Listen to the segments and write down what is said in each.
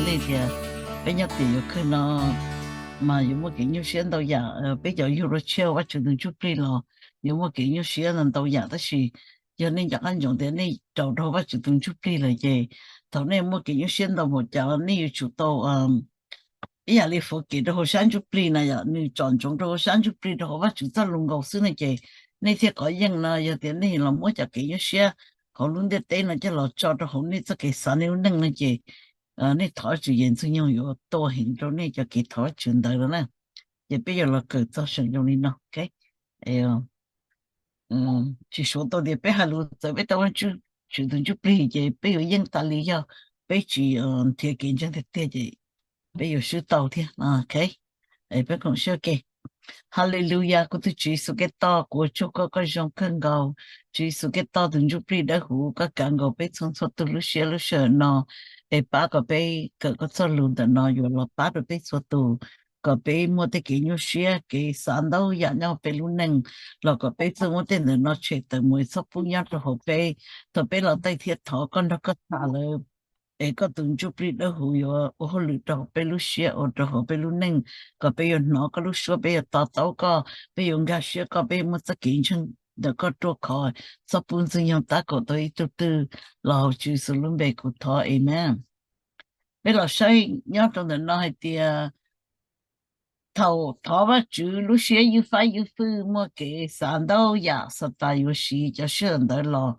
nej tias peb nyob tim yuav kawg no mas yuav muaj kev nyuaj siab ntau yam. Peb cov yug dua tshiab Vajtswv tus ntsuj plig los yuav muaj kev nyuaj siab ntau yam, tab sis yog nej nco qab ntsoov tias nej raus rau Vajtswv tus ntsuj plig lawm ces thaum nej muaj kev nyuaj siab ntau npaum cas los nej yuav tsum tau ib yam li fuav kev rau hauv sab ntsuj plig na yom, nws tsom ntsoov rau hauv sab ntsuj plig rau hauv Vajtswv txoj lus nkaus xwb no ces nej thiaj kov yeej no. Yog tias nej los muab cov kev nyuaj siab hauv lub ntiaj teb no coj los tso rau hauv nej txoj kev xav nej lub neej no ces nej thov Vajtswv ces Ntxwg Nyoog yuav tua heev rau nej cov kev thov Vajtswv ntawd no na. Ces peb yuav los kawm txog seem zoo li no. Tsis suav tau tias peb hais lus txawv peb tau Vajtswv tus ntsuj plig ces peb yuav yeej tas li, yog peb tsis nrhiav kev ntseeg tiag tiag ces peb yuav swb tau thiab. Peb koom siab ke. Haleluyas, kuv tus Tswv Yexus Khetos, kuv ua tsaug koj, koj zoo kawg nkaus. Tswv Yexus Khetos tus ntsuj plig dawb huv, koj kav nkaus peb txhua txhua tus lub siab lub sij hawm no es pab kom peb kawm koj txoj lus ntawm no yuav los pab rau peb txhua tus, kom peb muaj tej kev nyuaj siab kev xav ntau yam nyob peb lub neej, los kom peb txawj muab tej ntawm no tshem tawm mus, txhob pub nyob rau hauv peb. Thaum peb los taij thiab thov koj nrog koj tham lawm es koj tus ntsuj plig dawb huv yuav ua hauj lwm rau hauv peb lub siab, ua rau hauv peb lub neej, kom peb yuav hnov koj lub suab, peb yuav to taub koj, peb yuav nkag siab koj, peb yuav muaj txoj kev ntseeg ntawm koj ruaj khov. Txhob pub Ntxwg Nyoog tab kaum tau ib tug twg. Los hauv Tswv Yexus lub npe kuv thov, amees. Peb los saib nyob rau ntawm no hais tias thaum thov Vajtswv lub siab ywj fab ywj fwj muaj kev xav ntau yam, Xatas yuav siv cov sij hawm ntawd los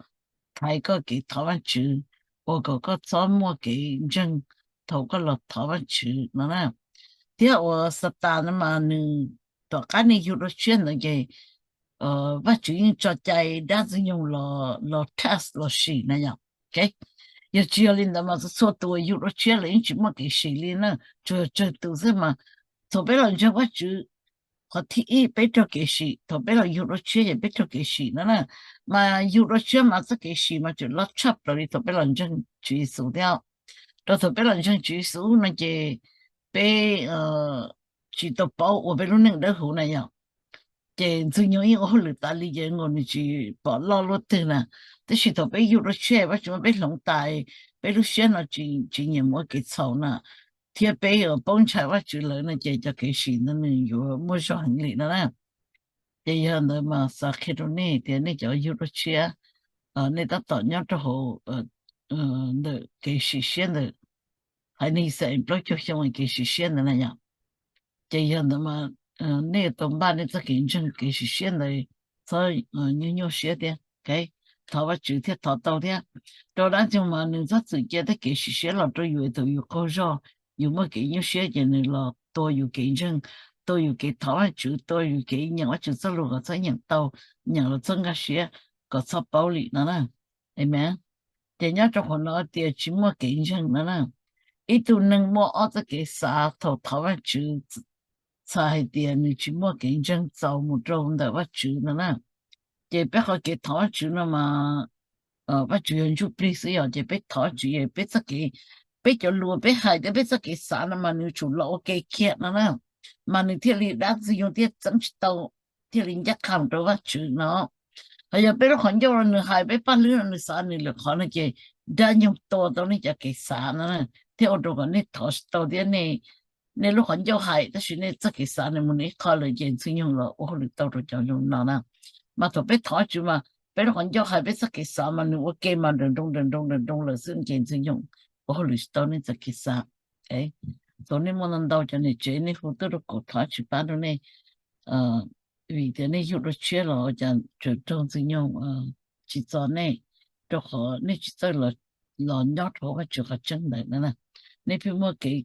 thaiv koj kev thov Vajtswv, ua kom koj txhob muaj kev ntseeg thaum koj los thov Vajtswv no na. Thiab uas Xatas no mas nws, tom qab nej yug dua tshiab ntawd ces Vajtswv yeej tso cai dab Ntxwg Nyoog los test los sim na yom. Yog tsis yog li ntawd mas txhua txhua tus uas yug dua tshiab lawv yeej tsis muaj kev sim li na, tsuas yog tsawg tus xwb mas. Thaum peb los ntseeg Vajtswv, qhov thib ib peb raug kev sim, thaum peb los yug dua tshiab ces peb raug kev sim no na. Mas yug dua tshiab mas txoj kev sim mas tseem loj tshaj plaws li thaum peb los ntseeg Tswv Yexus thiab. Rau thaum peb los ntseeg Tswv Yexus no ces peb tsis tau paub ua peb lub neej dawb huv na yom. Ces Ntxwg Nyoog yeej ua hauj lwm tas li ces nkaus nws tsis pom loj luaj twg na. Tab sis thaum peb yug dua tshiab Vajtswv muab peb hloov tas, peb lub siab no tsis nyiam mus ua kev txhaum na, thiab peb yuav paub ntshai Vajtswv lawm no ces cov kev sim ntawd nws yuav muaj zog heev li no na. Ces yog ntawd mas xav qhia rau nej tias nej cov yug dua tshiab, nej tab tom nyob rau hauv ntawm kev sim siab ntawd, haiv neeg Yixalayees plaub caug xyoo kev sim siab ntawd na yom. Ces yog ntawd mas nej yuav tau npaj nej txoj kev ntseeg kev sim siab ntawd, txhob nyuaj nyuaj siab thiab. Thov Vajtswv thiaj thov tau thiab. Rau dab ntxwg mas nws txhob txwm cia tej kev sim siab los rau yus es thaum yus qaug zog, yus muaj kev nyuaj siab ces nws los tua yus kev ntseeg, tua yus kev thov Vajtswv, tua yus kev nyeem Vajtswv txoj lus kom txhob nyeem tau, nyeem los txhob nkag siab, kom txhob paub li no na. Amees. Ces nyob rau qhov no tias tsis muaj kev ntseeg no na. Ib tug neeg muaj ob txoj kev xav thaum thov Vajtswv, txhais hais tias nws tsis muaj kev ntseeg txaus mus rau ntawm Vajtswv no na. Ces peb qhov kev thov Vajtswv no mas Vajtswv yog ntsuj plig xwb yom, ces peb thov Vajtswv, peb txoj kev, peb cov lus peb hais thiab peb txoj kev xav no mas nws tsum los ua ke kiag no na, mas nws thiaj li dab ntxwg nyoog thiaj txeeb tsis tau, thiaj li ncaj qha rau Vajtswv no. Ho yog peb lub qhov ncauj los nws hais, peb paj hlwb no nws xav nws lwm qhov no ces dab ntxwg nyoog tua tau nej cov kev xav no na, thiab ua rau kom nej thov tsis tau thiab. Nej lub qhov ncauj hais tab sis nej txoj kev xav nws mus nws ib qho lawm ces ntxwg nyoog los ua hauj lwm tau rau cov zoo no na. Mas thaum peb thov Vajtswv mas peb lub qhov ncauj hais peb txoj kev xav mas nws ua ke mas nrawm nroos nrawm nroos nrawm nroos lawm xwb ces ntxwg nyoog ua hauj lwm tsis tau nej txoj kev xav. Thaum nej muaj ntau ntau cov niam tsev nej hu tuaj rau kuv thov Vajtswv pab rau nej, vim tias nej yug dua tshiab los cas tseem raug ntxwg nyoog tsis txo nej, rau qhov nej tsis txawj los nyob rau Vajtswv qhov tseeb ntawd na. Nej pheej muaj kev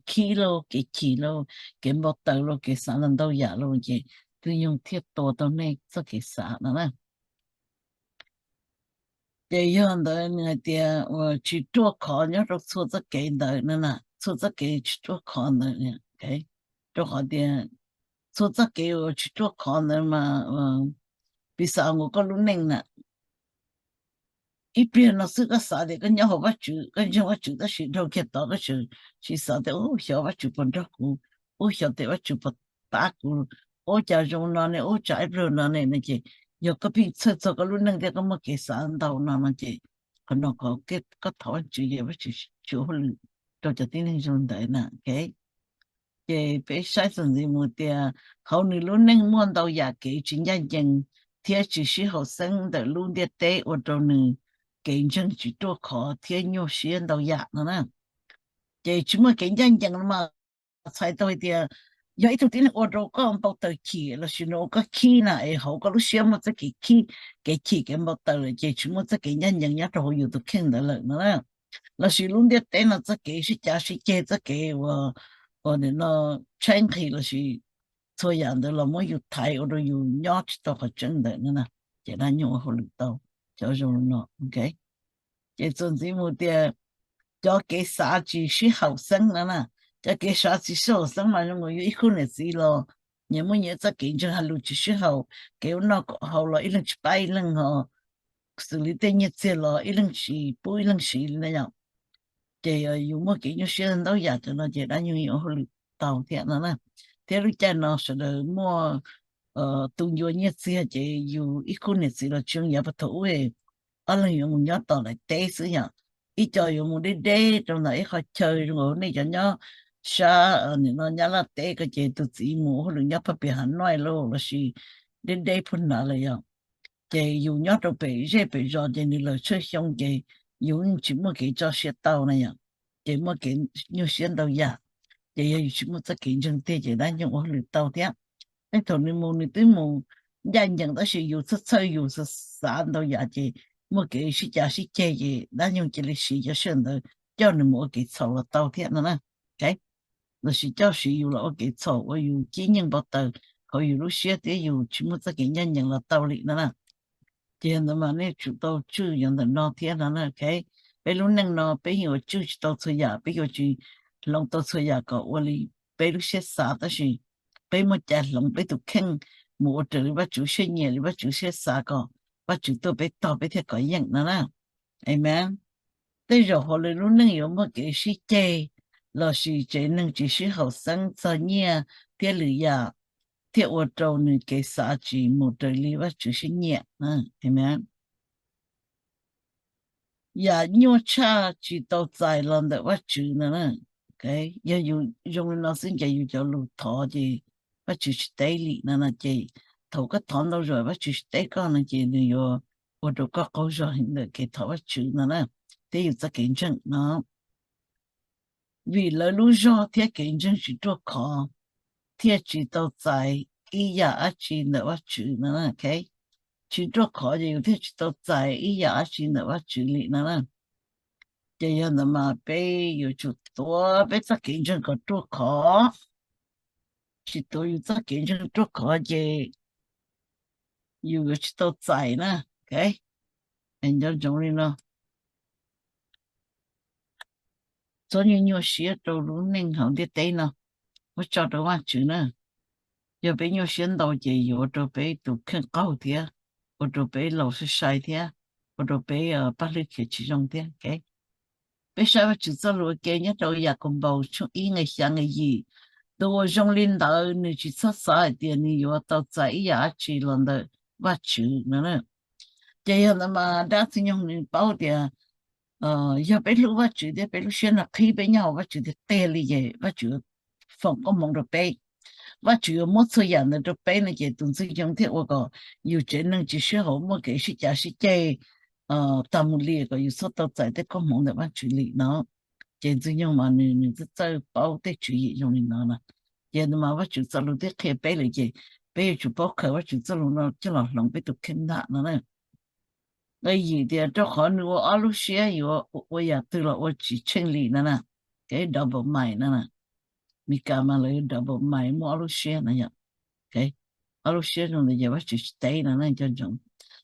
khib lauj, kev chim lauj, kev npau taws lauj, kev xav ntau ntau yam lauj ces ntxwg nyoog thiaj tua tau nej txoj kev xav no na. Ces yog ntawd nws hais tias uas tsis ruaj khov nyob rau txhua txoj kev ntawd na, txhua txoj kev tsis ruaj khov ntawd, rau qhov tias txhua txoj kev uas tsis ruaj khov ntawd mas piv xam nkaus koj lub neej na, ib pliag no xwb koj xav tias koj nyob hauv Vajtswv, koj ntseeg Vajtswv tab sis dhau kiag tod koj tseem tsis xav tias ub xyov Vajtswv puas nrog kuv, ub xyov tias Vajtswv puas pab kuv, ub cas zoo no ne, ub tsam ib pliag no ne no ces yog koj pheej txhawj txog koj lub neej thiab koj muaj kev xav ntau no no ces qhov no koj thov Vajtswv ces Vajtswv tsis ua hauj lwm rau cov tib neeg zoo ntawd na. Ces peb saib txuas ntxiv mus tias hauv nws lub neej muaj ntau yam kev tsis ncaj ncees thiab tsis sib haum xeeb ntawm lub ntiaj teb ua rau nws kev ntseeg tsis ruaj khov thiab nyuaj siab ntau yam no na. Ces tsis muaj kev ncaj ncees no mas txhais tau hais tias yog ib tug tib neeg ua rau koj npau taws chim lossis nws ua koj khib na es hauv koj lub siab muaj txoj kev khib, kev chim kev npau taws lawm ces tsis muaj txoj kev ncaj ncees nyob rau hauv yus tus kheej ntawd lawm no na. Lossis lub ntiaj teb no txoj kev sib cav sib ceg, txoj kev ua, ua nim no tshaib nqhis lossis txhua yam ntawd los muab yus thaiv ua rau yus nyob tsis tau qhov tseeb ntawd no na. Ces dab nyuag ua hauj lwm tau cov zoo li no. Ces txuas ntxiv mus tias cov kev xav tsis sib haum xeeb no na. Cov kev xav tsis sib haum xeeb mas zoo nkaus yus ib khub niam txiv los nyias muaj nyias txoj kev ntseeg, hais lus tsis sib haum, kev ua noj kom haus los ib leeg tsis pab ib leeg, ho xws li tej nyiaj txiag los ib leeg tsis pub ib leeg siv li na yom. Ces yus muaj kev nyuaj siab ntau yam cov no ces dab nyuag yeej ua hauj lwm tau thiab no na. Thiab lub caij no sawv daws muaj tu ncua nyiaj txiag ces yus ib khub niam txiv los tsis zoo yav puag thaum ub, ob leeg yuav mus nyob tom lawv teb xwb yom. Ib co yuav mus deb deb rau ntawm ib qho chaw zoo nkaus nej cov nyob sab nim no Nyab Laj teb ko ces tus txiv mus ua hauj lwm nyob Paj Piam Hav Nois lauj lossis deb deb puag nrad lawm yom. Ces yus nyob rau pem zej pem zos ces nws lawm tshaj xyoo ces yus yeej tsis muaj kev tso siab tau na yom. Ces muaj kev nyuaj siab ntau yam. Ces yog yus tsis muaj txoj kev ntseeg tiag ces dab nyuag ua hauj lwm tau thiab. Tej thaum nws mus nws twb mus ncaj ncees tab sis yus txhawj txhawj yus xav xav ntau yam ces muaj kev sib cav sib ceg ces dab nyuag cia li siv cov sij hawm ntawd coj nws mus ua kev txhaum los tau thiab no na. Lossis coj siv yus los ua kev txhaum ua yus cib nyeej npau taws hauv yus lub siab thiab yus tsis muaj txoj kev ncaj ncees los tau li no na. Ces yog ntawd mas nej tsum tau tswj yog ntawm no thiab no na. Peb lub neej no peb yeej yuav tswj tsis tau txhua yam, peb yuav tsis hloov tau txhua yam kom ua li peb lub siab xav, tab sis peb muaj cai hloov peb tus kheej mus ua raws li Vajtswv siab nyiam li Vajtswv siab xav kom Vajtswv tuaj peb tog peb thiaj kov yeej no na. Amen. Tej zaum hauv lwm lub neej yuav muaj kev sib ceg lossis tsev neeg tsis sib haum xeeb txog nyiaj thiab lwm yam thiaj ua rau nws kev xav tsis mus raws li Vajtswv siab nyiam. Amen. Yam nyuaj tshaj tsis tau txais los ntawm Vajtswv no. Yog yus zoo li no xwb ces yus cov lus thov ces Vajtswv tsis teb li no no ces thaum koj thov ntau zaus Vajtswv tsis teb koj no ces nws yuav ua rau koj qaug zog heev ntawm kev thov Vajtswv no na, thiab yus txoj kev ntseeg no. Vim lawv lub zog thiab kev ntseeg tsis ruaj khov thiaj tsis tau txais ib yam dab tsi ntawm Vajtswv no. Tsis ruaj khov ces yus thiaj tsis tau txais ib yam dab tsi ntawm Vajtswv li no na. Ces yog ntawd mas peb yuav tsum tuav peb txoj kev ntseeg kom ruaj khov. Tsis tuav yus txoj kev ntseeg ruaj khov ces yus yuav tsis tau txais na. Nco ntsoov li no, txhob nyuaj nyuaj siab rau lub neej hauv ntiaj teb no, muab tso rau Vajtswv na. Yog peb nyuaj siab ntau ces yuav ua rau peb tus kheej qaug thiab, ua rau peb laus sai sai thiab, ua rau peb paj hlwb khiav tsis zoo thiab. Peb saib Vajtswv txoj lus ua ke nyob rau Yakaunpaus tshooj ib nqe xya nqe yim, tus uas zoo li ntawd nws tsis txhob xav hais tias nws yuav tau txais ib yam dab tsi los ntawm Vajtswv no. Ces yog ntawd mas dab Ntxwg Nyoog nws paub tias yog peb hlub Vajtswv thiab peb lub siab no qhib peb nyob hauv Vajtswv tiag tiag li ces Vajtswv foom koob hmoov rau peb. Vajtswv yuav muab txhua yam ntawd rau peb no ces tus Ntxwg Nyoog thiaj ua kom yus tsev neeg tsis sib haum, muaj kev sib cav sib ceg tag mus li kom yus txhob tau txais tej koob hmoov ntawm Vajtswv li no. Ces Ntxwg Nyoog mas nws nws txawj txawj paub tej tswv yim zoo li no na. Ces ntawd mas Vajtswv txoj lus twb qhia peb lawm ces peb yuav tsum paub khaws Vajtswv txoj lus no coj los hloov peb tus kheej ntag no na. Nqe yim tias rau qhov nws ua ob lub siab yuav ua yam twg los ua tsis tsheej li no na. Kev double mind no na, Mis Kas mas lawv double mind muaj ob lub siab no yom. Ob lub siab zoo ntawd ces Vajtswv tsis teb no na, nco ntsoov.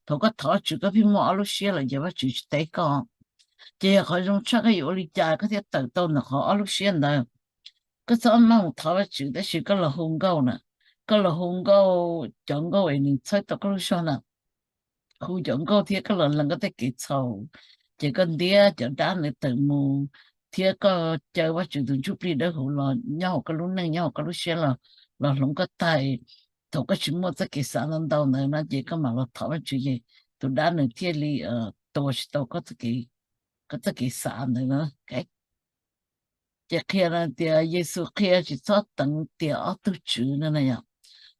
Thaum koj thov Vajtswv koj pheej muaj ob lub siab lawm ces Vajtswv tsis teb koj. Ces yog qhov zoo tshaj koj yuav ua li cas koj thiaj tawm tau ntawm qhov ob lub siab ntawd. Koj txhob maj mus thov Vajtswv tab sis koj los hu nkauj na, koj los hu nkauj, cov nkauj es nws txhawb tau koj lub zog na. Hu cov nkauj thiab koj los lees koj tej kev txhaum, ces koj ntiab cov dab ntawd tawm mus, thiab koj caw Vajtswv tus Ntsuj Plig Dawb Huv los nyob hauv koj lub neej, nyob hauv koj lub siab los, los hloov koj tag. Thaum koj tsis muaj txoj kev xav ntau ntau ntawd no ces koj mam los thov Vajtswv ces tus dab nws thiaj li tua tsis tau koj txoj kev xav ntawd no. Ces qhia no tias Yexus qhia tsis txhob teev tiam ob tug tswv no na yom.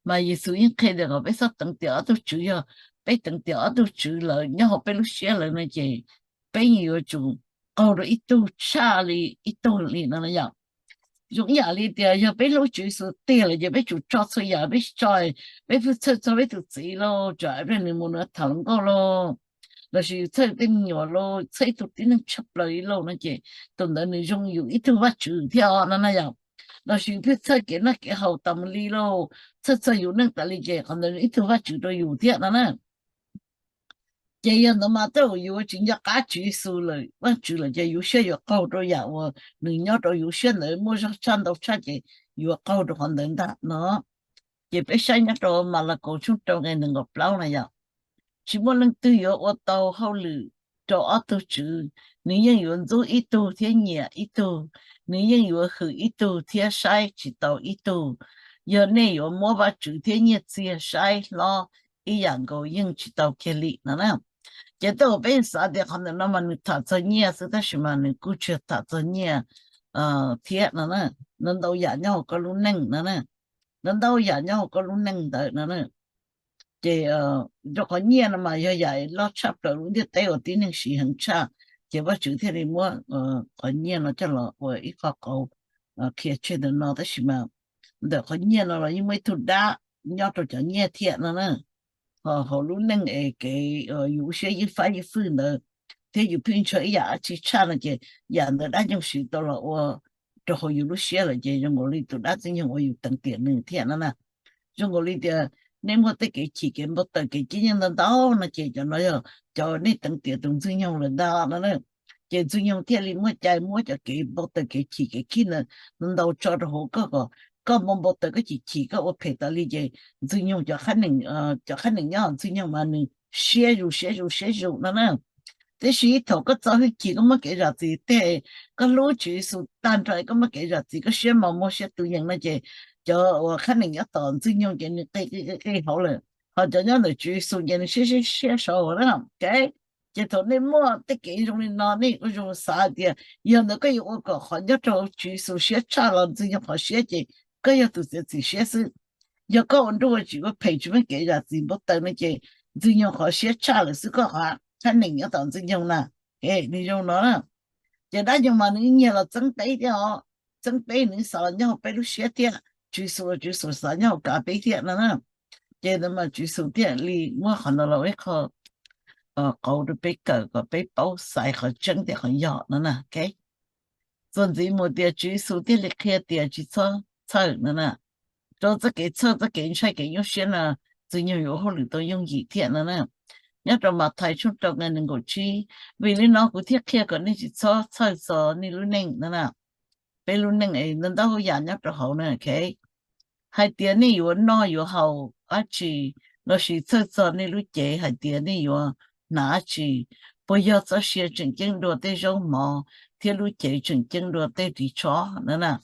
Mas Yexus yeej qhia tias kom peb txhob teev tiam ob tug tswv, yog peb teev tiam ob tug tswv lawm nyob hauv peb lub siab lawm no ces peb yeej yuav tsum qaug rau ib tug tshaj li ib tug li no na yom. Zoo ib yam li tias yog peb hlub Tswv Yexus tiag lawm ces peb tsum tso txhua yam, peb tso, peb pheej txhawj txog peb tus txiv lauj, tsam ib pliag nws mus nws tham hluas nkauj lauj, lossis yus txhawj tej me nyuam lauj, txhawj ib tug tib neeg tshaj plaws li lauj no ces tus ntawd nws zoo yus ib tug Vajtswv thiab os no na yom. Lossis yus pheej txhawj kev noj kev haus tas mus li lauj, txhawj txog yus neej tas li ces qhov ntawd nws ib tug Vajtswv rau yus thiab no na. Ces yog ntawd mas tej zaum yus tsis nco qab Tswv Yexus lawm, Vajtswv lawm ces yus siab yuav qaug rau yam uas nws nyob rau yus siab ntawd muaj zog tshaj ntau tshaj ces yuav qaug rau qhov ntawd ntag no. Ces peb saib nyob rau Malakaus tshooj rau nqe nees nkaum plaub na yom. Tsis muaj leej twg yuav ua tau hauj lwm rau ob tug tswv, nws yeej yuav ntxub ib tug thiab nyiam ib tug, nws yeej yuav hwm ib tug thiab saib tsis taus ib tug. Yog nej yuav muab Vajtswv thiab nyiaj txiag saib hlob ib yam nkaus yeej tsis tau kiag li no na. Ces tej zaum peb xav tias qhov ntawm no mas nws tham txog nyiaj xwb tab sis mas nws kuj tsis tham txog nyiaj thiab no na. Ntau ntau yam nyob hauv koj lub neej no na, ntau ntau yam nyob hauv koj lub neej ntawd no na. Ces rau qhov nyiaj no mas yog yam loj tshaj plaws lub ntiaj teb uas tib neeg siv heev tshaj, ces Vajtswv thiaj li muab qhov nyiaj no coj los ua ib qho qauv qhia tseg ntawm no. Tab sis mas ntawm qhov nyiaj no los yeej muaj ib tug dab nyob rau cov nyiaj thiab no na. Ho hauv lub neej es kev yus lub siab ywj fab ywj fwj ntawd thiab yus pheej ntshaw ib yam dab tsi tshaj no ces yam ntawd dab nyoog siv tau los ua rau hauv yus lub siab lawm ces zoo nkaus li tus dab Ntxwg Nyoog uas yus teev tiam nws thiab no na. Zoo nkaus li tias nej muaj tej kev chim kev npau taws kev cib nyeej ntau ntau no ces cov no yog cov nej teev tiam tus Ntxwg Nyoog lawm ntag no na. Ces Ntxwg Nyoog thiaj li muaj cai muab cov kev npau taws kev chim kev khib ntawd ntau tso rau hauv koj kom koj npau npau taws koj chim chim koj ua phem tas li ces Ntxwg Nyoog cov qhab neem, cov qhab neem nyob Ntxwg Nyoog mas nws siab zus siab zus siab zus no na. Tiam sis thaum koj txo hwj chim koj muaj kev zam txim tiag, koj hlub Tswv Yexus tag nrho koj muaj kev zam txim koj siab mos muag siab tu yees no ces cov uas qhab neem nyob tom Ntxwg Nyoog ces nws qi qi qi hauv lawm, ho cov nyob ntawm Tswv Yexus ces nws siab siab siab saud na. Ces thaum nej muaj tej kev zoo li no nej ua zoo xav hais tias yog ntawd koj yuav ua kom qhov nyob rau Tswv Yexus siab tshaj los Ntxwg Nyoog qhov siab ces koj yog tus txiav txim siab xwb. Yog koj ua nruj ua tsiv ua phem tsis muaj kev zam txim npau taws no ces Ntxwg Nyoog qhov siab tshaj lawm xwb, koj qhov qhab neem nyob tom Ntxwg Nyoog na. Nws zoo no na. Ces dab Nyoog mas nws nyiag los txeeb peb thiab os, txeeb peb nws xav los nyob hauv peb lub siab thiab, Tswv Yexus los Tswv Yexus xav nyob hauv kav peb thiab no na. Ces ntawd mas Tswv Yexus thiaj li muab qhov no los ua ib qho qauv rau peb kawm kom peb paub xaiv qhov tseeb thiab qhov yog no na. Txuas ntxiv mus tias Tswv Yexus thiaj li qhia tias tsis txhob txhawj no na. Rau txoj kev txhawj txoj kev ntshai kev nyuaj siab no Ntxwg Nyoog yuav ua hauj lwm tau yooj yim thiab no na. Nyob rau Mathais tshooj rau nqe nees nkaum tsib, vim li no kuv thiaj qhia kom nej tsis txhob txhawj txog nej lub neej no na. Peb lub neej es ntau ntau yam nyob rau hauv na. Hais tias nej yuav noj yuav haus dab tsi, lossis txhawj txog nej lub cev hais tias nej yuav hnav dab tsi? Puas yog txoj sia tseem ceeb dua tej zaub mov, thiab lub cev tseem ceeb dua tej ris tsho no na?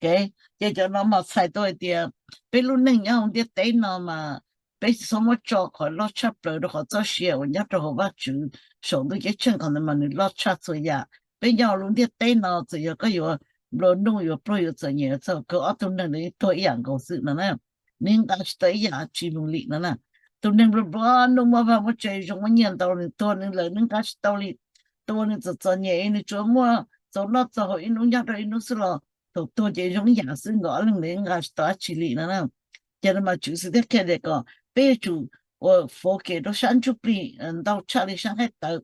Ces cov no mas txhais tau hais tias peb lub neej nyob hauv ntiaj teb no mas peb tsis txhob muab tso qhov loj tshaj plaws rau qhov txoj sia uas nyob rau hauv Vajtswv saum ntuj ceeb tsheej, qhov ntawd mas nws loj tshaj txhua yam. Peb nyob hauv lub ntiaj teb no txawm yog koj yuav nplua nuj yuav pluag yuav txom nyem yuav txhaum kawg ob tug neeg ntawd yeej tuag ib yam nkaus xwb no na. Nws nqa tsis tau ib yam dab tsi mus li no na. Tus neeg nplua nplua nuj muaj vaj muaj tse zoo muaj nyiaj ntau nws tuag nws lawm nws nqa tsis tau li. Tus uas nws txom txom nyem nws tsuas muaj txaus noj txaus haus ib hnub nyob rau ib hnub xwb los thaum tuag ces zoo ib yam xwb nkaus ob leeg ntawd nqa tsis tau dab tsi li no na. Ces no mas Tswv Yexus thiaj qhia tias kom peb yuav tsum ua focus rau sab ntsuj plig ntau tshaj li sab nqaij tawv.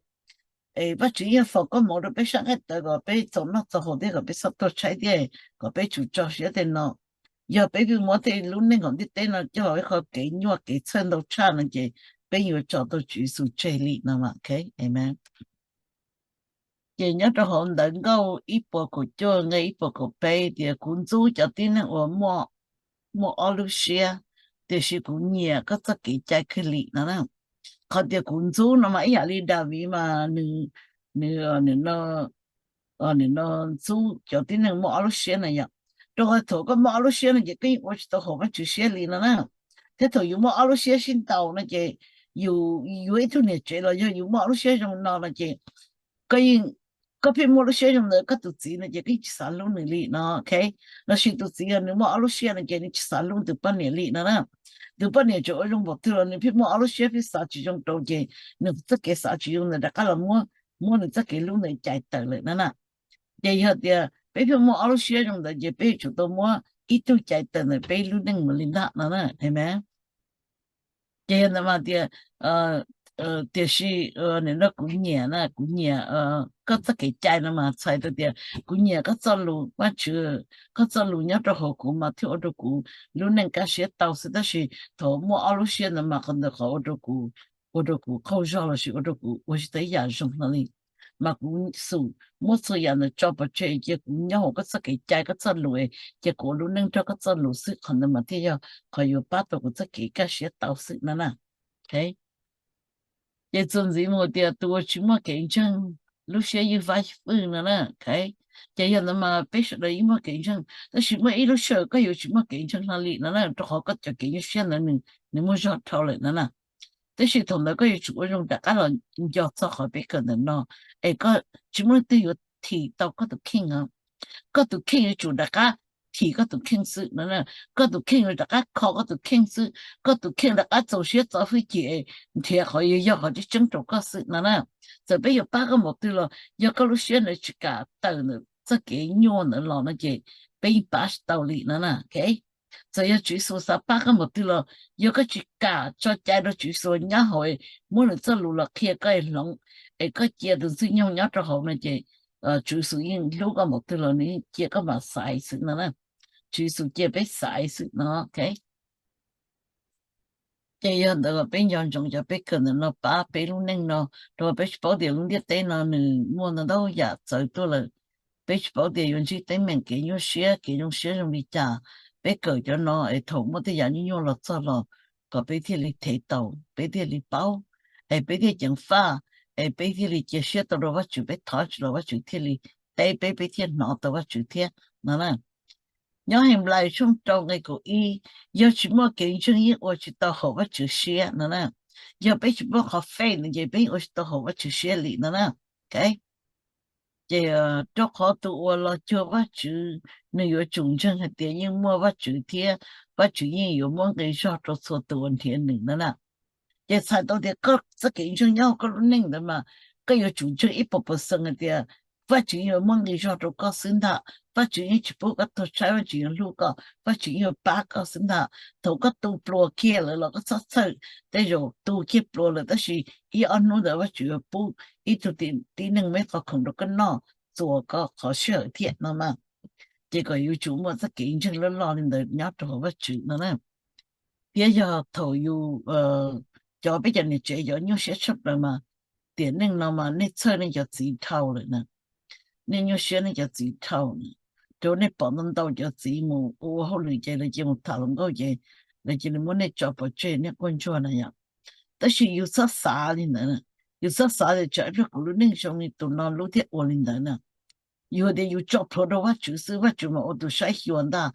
Es Vajtswv yeej foom koob hmoov rau peb sab nqaij tawv kom peb txaus noj txaus haus thiab kom peb txhob tuag tshaib thiab kom peb tsum tso siab tej no. Yog peb pheej muab tej lub neej hauv ntiaj teb no coj los ua qhov kev nyuaj kev txhawj ntau tshaj no ces peb yuav tso tau Tswv Yexus tseg li no. Amen. Ces nyob rau hauv Ntawv Nkauj ib puas kaum cuaj nqe ib puas kaum peb tias, kuv ntxub cov tib neeg uas muaj ob lub siab, tiam sis kuv nyiam koj txoj kev cai kawg li no na. Qhov tias kuv ntxub no mas ib yam li Daviv mas nws, nws, nws no ntxub cov tib neeg muaj ob lub siab na yom. Rau qhov thaum koj muaj ob lub siab no ces koj yeej ua tsis tau hauv Vajtswv siab li no na. Thiab thaum yus muaj ob lub siab sib ntaus no ces yus yuav ib tug niam tsev los yog yus muaj ob lub siab zoo no no ces koj yeej Koj pheej muaj lub siab zoo ntawm koj tus txiv no ces koj tsis xav hlub nws li no, ok? Los sis tus txiv yog nws muaj ob lub siab no ces nws tsis xav hlub tus poj niam li no na. Tus poj niam tseem ua zoo npaum twg los nws pheej muaj ob lub siab, pheej xav tsis zoo rau ces nws txoj kev xav tsis zoo ntawd rov qab los muab, muab nws txoj kev hlub ntawd cais tawm lawm no na. Ces yog tias peb pheej muaj ob lub siab zoo ntawd ces peb yuav tsum tau muab ib tug cais tawm ntawm peb lub neej mus li ntag no na, amen. Ces yog ntawd mas tias, tiam sis nim no kuv nyiam na, kuv nyiam koj txoj kev cai no mas txhais tau tias kuv nyiam koj txoj lus, Vajtswv, koj txoj lus nyob rau hauv kuv mas thiaj ua rau kuv lub neej kaj siab tau xwb, tab sis thaum muaj ob lub siab ntawd mas qhov ntawd qhov ua rau kuv, ua rau kuv qaug zog los sis ua rau kuv ua tsis tau ib yam zoo hlo li. Mas kuv xum muab txhua yam ntawd tso pov tseg, cia kuv nyob hauv koj txoj kev cai, koj txoj lus, cia kuv ua lub neej nrog koj txoj lus xwb, qhov ntawd mas thiaj yog qhov yuav pab tau kuv txoj kev kaj siab tau xwb no na. Ces txuas ntxiv mus tias tus uas tsis muaj kev ntseeg, lub siab ywj fab fwj no na. Ces yog ntawd mas peb sawv daws yeej muaj kev ntseeg, tab sis muaj ib lub sij hawm koj yuav tsis muaj kev ntseeg hlo li no na, rau qhov koj cov kev nyuaj siab ntawd nws muaj zog dhau lawm no na. Tab sis thaum ntawd koj yuav tsum ua zoo rov qab los nco txog qhov peb kawm ntawm no, es koj tsis muaj leej twg yuav thim tau koj tus kheej os. Koj tus kheej yuav tsum rov qab thim koj tus kheej xwb no na. Koj tus kheej yuav rov qab kho koj tus kheej xwb, koj tus kheej rov qab txaus siab txo hwj chim nrhiav qhov yuav yog qhov tseeb tseeb rau koj xwb no na. Txawm peb yuav pab koj npaum twg los yog koj lub siab ntawd tsis kam tawm ntawm txoj kev nyuaj ntawd los no ces peb yeej pab tsis tau li no na. Txawm yog Tswv Yexus xav pab koj npaum twg los yog koj tsis kam tso cai rau Tswv Yexus nyob hauv, muab nws txoj lus los qhia koj es hloov, es koj cia tus Ntxwg Nyoog nyob rau hauv no ces Tswv Yexus yeej hlub koj npaum twg los nws yeej cia koj mam xaiv xwb no na. Tswv Yexus cia peb xaiv xwb no. Ces yog ntawd peb nco ntsoov cov peb kawm ntawm no pab peb lub neej no, rau peb tsis paub tias lub ntiaj teb no nws muaj ntau ntau yam txawv tuaj lawm. Peb tsis paub tias yuav ntsib teeb meem kev nyuaj siab kev zoo siab zoo li cas. Peb kawm cov no es thaum muaj tej yam nyuaj nyuaj los txog los kom peb thiaj li thev tau, peb thiaj li paub, es peb thiaj ceev faj, es peb thiaj li cia siab tau rau Vajtswv, peb thov tsis los Vajtswv thiaj li teb peb, peb thiaj hnov tau Vajtswv thiab no na. Nyob Henplais tshooj rau nqe kaum ib, yog tsis muaj kev ntseeg yeej ua tsis tau haum Vajtswv siab no na. Yog peb tsis muaj qhov faith no ces peb yeej ua tsis tau haum Vajtswv siab li no na. Ces rau qhov tus uas los cuag Vajtswv nws yuav tsum ntseeg hais tias yeej muaj Vajtswv thiab Vajtswv yeej yuav muab nqi zog rau txhua tus uas nrhiav nws no na. Ces txhais tau tias koj txoj kev ntseeg nyob hauv koj lub neej ntawd mas koj yuav tsum ntseeg ib puas percent hais tias Vajtswv yuav muab nqi zog rau koj xwb ntag. Vajtswv yeej tsis pub koj tuag tshaib, Vajtswv yuav hlub koj, Vajtswv yeej yuav pab koj xwb ntag. Thaum koj tu pluas kiag lawm los koj txhob txhawj, tej zaum tu kiag pluas lawm tab sis ib ob hnub ntawd Vajtswv yuav pub ib tug tib neeg me qhov khoom rau koj noj txuas koj qhov sij hawm thiab no mas. Ces kom yus tsum muaj txoj kev ntseeg loj loj li ntawd nyob rau hauv Vajtswv no na. Thiab yog thaum yus, cov peb cov niam tsev cov nyuaj siab tshaj plaws mas tiam neej no mas nej txhawj nej cov txiv dhau lawm na. Nej nyuaj siab nej cov txiv dhau na, rau nej pom ntau ntau cov txiv mus ua hauj lwm ces lawv cia mus tham hluas nkauj ces lawv cia li muab nej tso pov tseg nej quaj ntsuag na yom. Tab sis yus txhob xav li ntawd, yus txhob xav tias tsam ib pliag kuv lub neej zoo li tus no lub thiab ua li ntawd na. Yus tias yus tso plhuav rau Vajtswv xwb, Vajtswv mas ua tus saib xyuas ntag.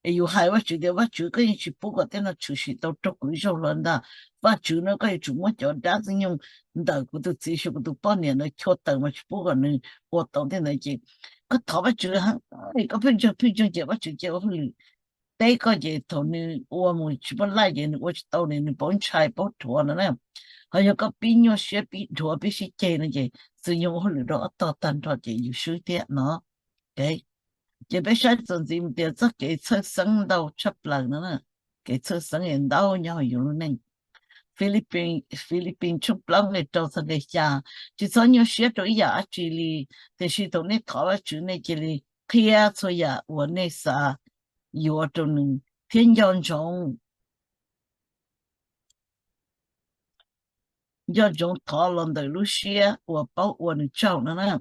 Es yus hais Vajtswv tias Vajtswv koj yeej tsis pub kom tej no tshwm sim tau raug kuv ib zaug hlo ntag. Vajtswv no koj yuav tsum muab cov dab ntxwg nyoog ntawm kuv tus txiv xyuas kuv tus poj niam ntawd chua tawm mas tsis pub kom nws ua tau tej ntawd ces koj thov Vajtswv heev, koj pheej ntseeg pheej ntseeg ces Vajtswv cia ua hauj lwm teb koj ces thaum nws ua mus tsis muaj laij ces nws ua tsis tau li, nws paub ntshai paub dhuav no na. Ho yog koj pib nyuaj siab pib dhuav pib sib ceg no ces txwv nyoog ua hauj lwm rau ob tog tag nrho ces yus swb thiab no. Ces peb saib txuas ntxiv mus tias txoj kev txhawj xeeb ntau tshaj plaws no na. Kev txhawj xeeb ntau nyob hauv yus lub neej. Filipis tshooj plaub nqe rau txog nqe xya, tsis txhob nyuaj siab rau ib yam dab tsi li, tiam sis thaum nej thov Vajtswv nej cia li qhia txhua yam uas nej xav yuav rau nws thiab nco ntsoov nco ntsoov thov los ntawm lub siab uas paub ua nws tsaug no na.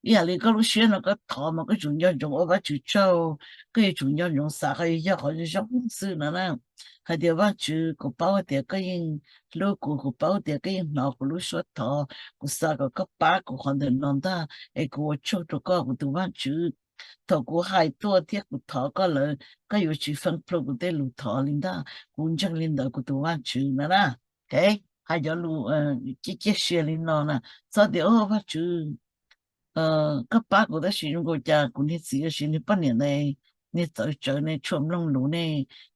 Ib yam li koj lub siab no koj thov mas koj tsum nco ntsoov ua Vajtswv tsaug, koj yuav tsum nco ntsoov xav qhov yog qhov zoo xwb no na. Hais tias Vajtswv, kuv paub hais tias koj yeej hlub kuv, kuv paub tias koj yeej hnov kuv lub suab thov, kuv xav kom koj pab kuv qhov ntawm no ntag, es kuv ua tsaug rau koj kuv tus Vajtswv. Thaum kuv hais tuaj thiab kuv thov koj lawm, koj yuav tsis feeb plhu kuv tej lus thov li ntag, kuv ntseeg li ntawd kuv tus Vajtswv no na. Hais cov lus ciaj ciaj sia li no na, txhob tias Vajtswv, koj pab kuv tab sis zoo nkaus cas kuv niag txiv los sis niag poj niam ntawd, niag txawv tsawv ne, tshua mloog lus ne,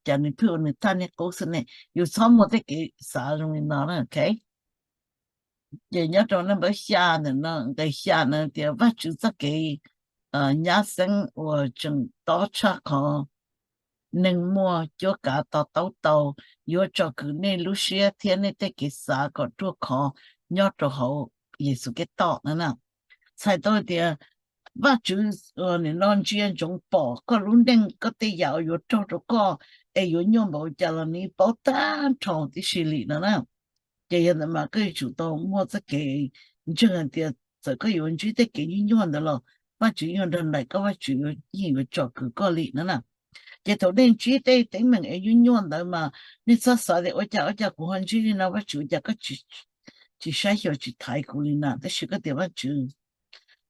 cas nws pheej ua nws thaj niag qub xwb ne. Yus txhob muaj tej kev xav zoo li no na, ok. Ces nyob rau naj npawb xya ntawm no, nqe xya no tias Vajtswv txoj kev nyab xeeb uas tseem tob tshaj qhov neeg muaj cuab kav to taub tau, yuav tsom kwm nej lub siab thiab nej tej kev xav kom ruaj khov nyob rau hauv Yexus Khetos no na. Txhais tau tias Vajtswv nim no ntsia ntsoov pom koj lub neej, koj tej yam uas yuav raug rau koj es yuav nyuaj npaum cas los nws paub tag nrho tib si li no na. Ces yog ntawd mas koj yuav tsum tau muaj txoj kev ntseeg hais tias txawm koj yuav ntsib tej kev nyuaj nyuaj ntawd los Vajtswv yeej nrog nraim koj, Vajtswv yeej yuav tsom kwm koj li no na. Ces thaum nej ntsib tej teeb meem es nyuaj nyuaj ntawd mas nej txhob xav tias ua cas ua cas kuv ho ntsib li no, Vajtswv ua cas koj tsis saib xyuas tsis thaiv kuv li na. Tab sis koj tias Vajtswv,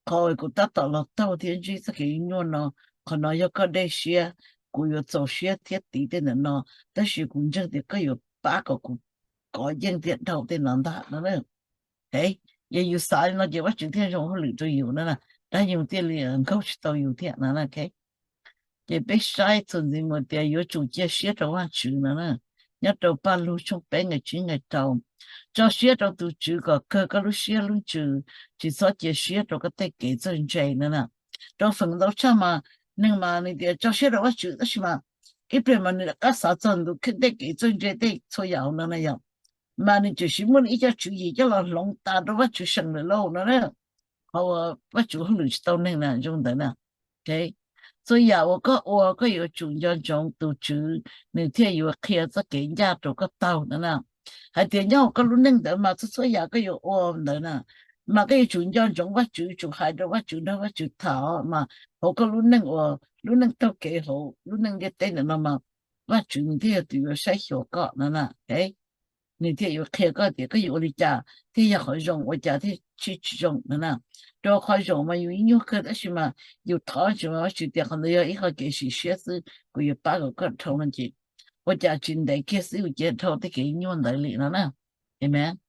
qhov kuv tab tom los taug thiab ntsib txoj kev nyuaj no, qhov no yog koj dej siab, kuv yuav txaus siab thiab tiv tej ntawm no, tab sis kuv ntseeg tias koj yuav pab kom kuv kov yeej thiab dhau tej no ntag no. Yog yus xav li no ces Vajtswv thiaj zoo hauj lwm rau yus na, dab yus thiaj li nkaug tsis tau yus thiab no. Ces peb saib txuas ntxiv mus tias yuav tsum cia siab rau Vajtswv no na. Nyob rau Paj Lug tshooj peb nqe tsib nqe rau, tso siab rau tus Tswv kom kawg koj lub siab lub ntsws, tsis txhob cia siab rau koj tej kev txawj ntse no na. Rau feem ntau tshaj mas neeg mas nws tias tso siab rau Vajtswv tab sis mas ib pliag mas nws rov qab xav txog nws tej kev txawj ntse tej txhua yam hauv no na yom. Mas nws tseem siv muaj ib co tswv yim coj los hloov tas rau Vajtswv seem lawm lauj no na. Qhov uas Vajtswv hauj lwm tsis tau neeg na zoo ntawd na. Txhua yam uas koj ua koj yuav tsum nco ntsoov tus Tswv, nws thiaj yuav qhia txoj kev ncaj rau koj taug no na. Hais tias nyob hauv koj lub neej ntawd mas txhua txhua yam koj yuav ua ntawd na, mas koj yuav tsum nco ntsoov Vajtswv, tsum hais rau Vajtswv, nrog Vajtswv tham mas hauv koj lub neej uas lub neej taug kev hauv lub neej ntiaj teb ntawm no mas Vajtswv nws thiaj yog tus yuav saib xyuas koj no na. Nws thiaj yuav qhia koj tias koj yuav ua li cas thiaj yog qhov zoo, ua cas thiaj tsis zoo no na. Rau qhov zoo mas yus ib nyuag kawg tab sis mas yus thov tsis mas Vajtswv tias qhov ntawd yog ib qho kev sim siab xwb, kuv yuav pab kom koj dhau no ces ua cas tsis ntev kiag xwb yus cia dhau tej kev nyuaj ntawd li no na. Amen.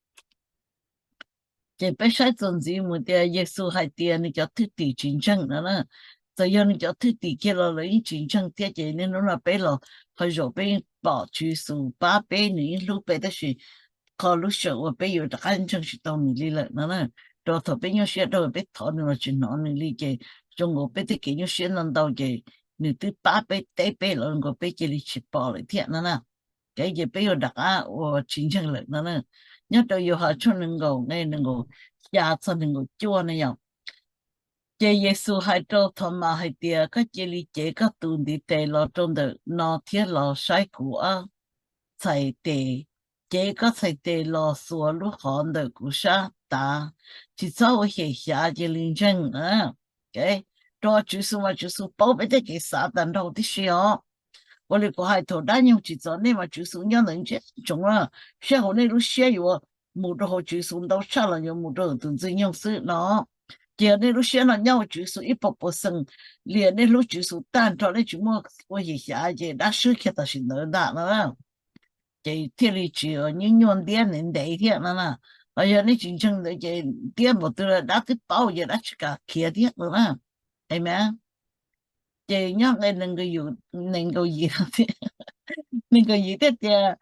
Ces peb saib txuas ntxiv mus tias Yexus hais tias nws cov thwj tim tsis ntseeg no na. Txawm yog nws cov thwj tim kiag los lawv yeej tsis ntseeg thiab ces niaj hnub no peb los qhov zaum peb yeej pom Tswv Yexus pab peb, nws yeej hlub peb tab sis qhov lub sij hawm uas peb yuav rov qab ntseeg tsis tau nws li lawm no na. Rau thaum peb nyuaj siab dhau peb thov nws los tsis hnov nws li ces zoo nkaus peb tej kev nyuaj siab ntau ntau ces nws twb pab peb teb peb los nkaus peb cia li tsis pom lawm thiab no na. Ces peb yuav rov qab ua tsis ntseeg lawm no na. Nyob rau Yauhas tshooj nees nkaum nqe nees nkaum xya txog nees nkaum cuaj ne yom. Ces Yexus hais rau Thaumas hais tias koj cia li cev koj tus ntiv tes los rau ntawm no thiab los saib kuv ob txhais tes. Cev koj txhais tes los xuas lub qhov ntawm kuv sab tav, tsis txhob ua xyem xyav cia li ntseeg. Rau Tswv Yexus mas Tswv Yexus paub peb tej kev xav tag nrho tib si os. Ua li kuv hais thaum dab nyoog tsim txom nej mas Tswv Yexus nyob ntawd ntsia ntsoov na, seb hauv nej lub siab yuav mus rau hauv Tswv Yexus ntau tshaj los yuav mus rau tus ntxwg nyoog xwb no. Ces yog nej lub siab no nyob hauv Tswv Yexus ib puas puas xees li, nej hlub Tswv Yexus tag nrho nej tsis muaj ua xyem xyav ces dab swb kiag tam sim ntawd ntag no. Ces thiaj li tsis nyuaj nyuaj ntiab ntev ntev thiab no na. Ho yog nej tsis ntseeg ntawd ces ntiab npaum twg los dab twb paub ces dab tsis kam khiav thiab no na. Amen. Ces nyob nqe nees nkaum yim, nees nkaum yim thiaj tias,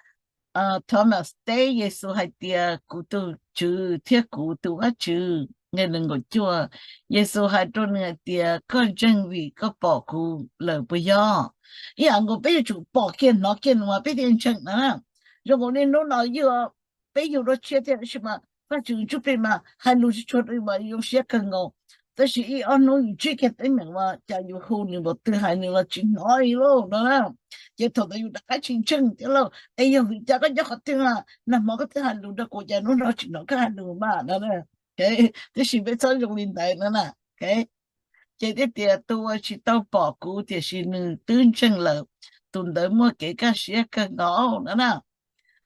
Thomas teb Yexus hais tias kuv tus Tswv thiab kuv tus Vajtswv. Nqe nees nkaum cuaj, Yexus hais rau nws hais tias koj ntseeg vim koj pom kuv lawm puas yog? Ib yam nkaus peb yuav tsum pom kiag hnov kiag nws mas peb thiaj ntseeg na. Zoo nkaus niaj hnub no yog peb yug dua tshiab thiab tab sis mas Vajtswv ntsuj plig mas hais lus tsis tshua rau yus mas yus zoo siab kawg nkaus. Tab sis ib ob hnub yus ntsib kiag teeb meem mas cas yus hu nws npaum twg hais nws los tsis hnov li lauj no na. Ces thaum ntawd yus rov qab tsis ntseeg thiab lauj, es yog vim cas koj nyob qhov twg, nag hmo koj twb hais lus rau kuv cas hnub no tsis hnov koj hais lus mas no. Tab sis peb txhob zoo li ntawd no na. Ces thiaj tias tus uas tsis tau pom kuv tiam sis nws twb ntseeg lawm, tus ntawd muaj kev kaj siab kawg nkaus no na.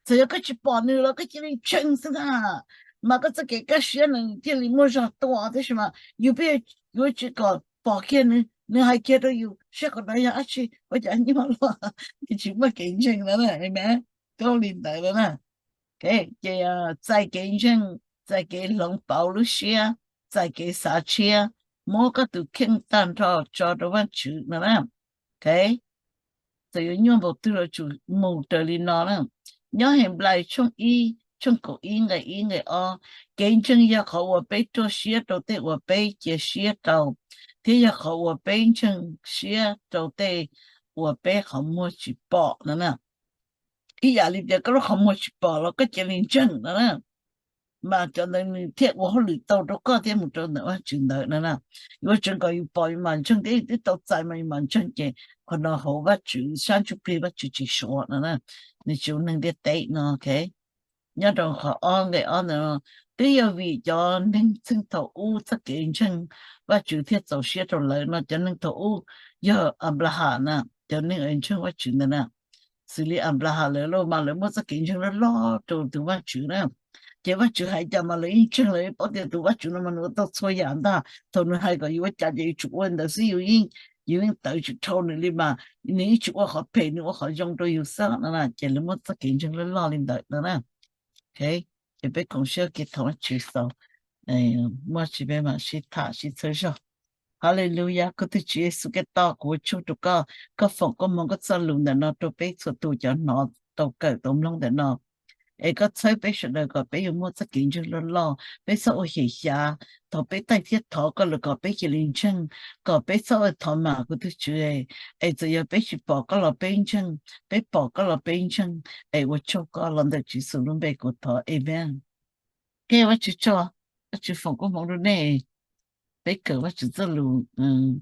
Txawm yog koj tsis pom nws los koj cia li ntseeg xwb na, mas koj txoj kev kaj siab nws thiaj li muaj zog tuaj. Tab sis mas yus pheej yuav tsum kom pom kiag nws, nws hais kiag rau yus saib qhov no yog dab tsi, ua cas nyuaj luaj, ces tsis muaj kev ntseeg no na. Amen. Koj li ntawd no na. Ces txais kev ntseeg, txais kev hloov pauv lub siab, txais kev xav tshiab, muab koj tus kheej tag nrho tso rau Vajtswv no na. Txawm yuav nyuaj npaum twg los tsum mus raws li no na. Nyob Henplais tshooj ib, tshooj kaum ib nqe ib nqe ob, kev ntseeg yog qhov uas peb ruaj siab rau tej uas peb cia siab rau, thiab yog qhov uas peb ntseeg siab rau tej uas peb qhov muag tsis pom no na. Ib yam li tias koj lub qhov muag tsis pom los koj cia li ntseeg no na, mas cov ntawd nws thiaj ua hauj lwm tau rau koj thiab mus rau ntawm Vajtswv ntawd no na. Yuav tseev kom yus pom yus mam ntseeg thiab yus twb tau txais mas yus mam ntseeg ces qhov no hauv Vajtswv sab ntsuj plig Vajtswv tsis suav no na. Nws tsis ua neeg ntiaj teb no. Nyob rau qhov ob nqe ob ntawd no, twb yog vim cov neeg txheej thaum ub txoj kev ntseeg Vajtswv thiaj txaus siab rau lawv no. Cov neeg thaum ub yog Anplaham na, cov neeg uas ntseeg Vajtswv ntawd na. Xws li Anplaham lawv los mas lawv muaj txoj kev ntseeg loj loj rau tus Vajtswv na. Ces Vajtswv hais cas mas lawv yeej ntseeg, lawv paub tias tus Vajtswv no mas nws ua tau txhua yam ntag. Thaum nws hais kom yus ua cas ces yus tsuas ua ntawd xwb, yus yeej, yus yeej tawv tsis dhau nws li mas, nws yeej tsis ua qhov phem, nws ua qhov zoo rau yus xwb no na. Ces lawv muaj txoj kev ntseeg loj loj li ntawd no na. Ces peb koom siab kev thov Vajtswv xaus, muaj tsis peb mam sib tham sib txhawb zog. Haleluya, kuv tus Tswv Yexus Khetos, kuv ua tsaug rau koj, koj foom koob hmoov koj txoj lus ntawm no rau peb txhua tus cov hnov tau kawm tau mloog ntawm no. Es koj txhawb peb sawv daws kom peb yuav muaj txoj kev ntseeg loj loj, peb txhob ua xyem xyav. Thaum peb taij thiab thov koj lawm kom peb cia li ntseeg, kom peb txhob ua thov mam kuv tus Tswv. Es txawm yog peb tsis pom koj los peb ntseeg, peb pom koj los peb ntseeg. Es ua tsaug koj los ntawm Tswv Yexus lub npe kuv thov, amen. Thiab Vajtswv tsaug, Vajtswv foom koob hmoov rau nej. Peb kawm Vajtswv txoj lus